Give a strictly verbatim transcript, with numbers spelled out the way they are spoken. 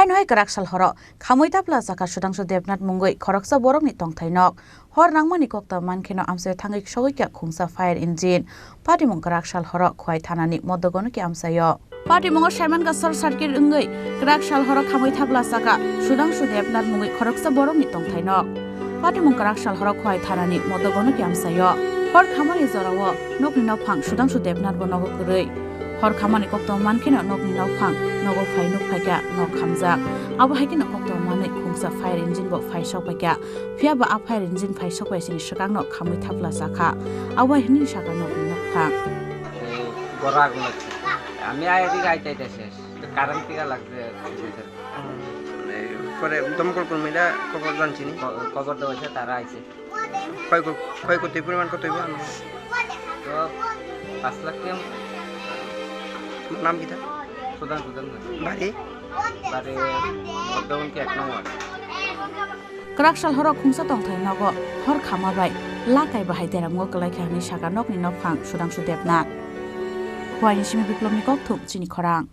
Nohai kwrak sal horo khamwi tapla chakha Sudhangshu Debnath mungwi khoroksa borokni tongthai nok. Hor nangmani kokta mankheno amchaio thangwi sogwi kha khungsa fire engine. Patimung kwrak sal horo Khowai thanani Modogono khe amchaio. Patimungo Saimankha short circuit wngwi kwrak sal horo khamwi tapla chakha Sudhangshu Debnath mungwi khoroksa borokni tongthai nok. Patimung kwrak sal horo Khowai thanani Modogono khe amchaio. Hor khamani jorao nokni nokphang Sudhangshu Debnath bo nogo kwrwi. Hor khamani kokto mankheno nokni nokphang nogo phai nuk phaikha nok khamjak. Abo hai kheno kokto manwi khungsa fire engine bo phai sok phaikha. Phiya ba a fire engine phai sok bai sini swkangno khamwi thapla chakha. Abo hai hwnwi sakha nokni nokphang. এই বড় আগুন লাগছে। আমি আয় এদিকে আইতে আইতে শেষ। তো কারেন্ট থেকে লাগছে। এই পরে দমকল কর্মীরা খবর জানছিনি? ক-, খবর দেওয়া হয়েছে, তারা আইছে। ক্ষয় ক-, ক্ষয়ক্ষতির পরিমাণ কত হইব? তো পাঁচ লাখ টাকা। নাম কিতা? সুদান, সুদান না। বাড়ি? বাড়ি বর্ধমান কি এক নম্বর? Kwrak sal horo khungsa tongthai nogo hor khama bai lakai bahai deramungo kwlai kha hwnwi sakha nokni nokphang Sudhangshu Debnath. Khowai ni simi Biplobni kokthum chini khorang.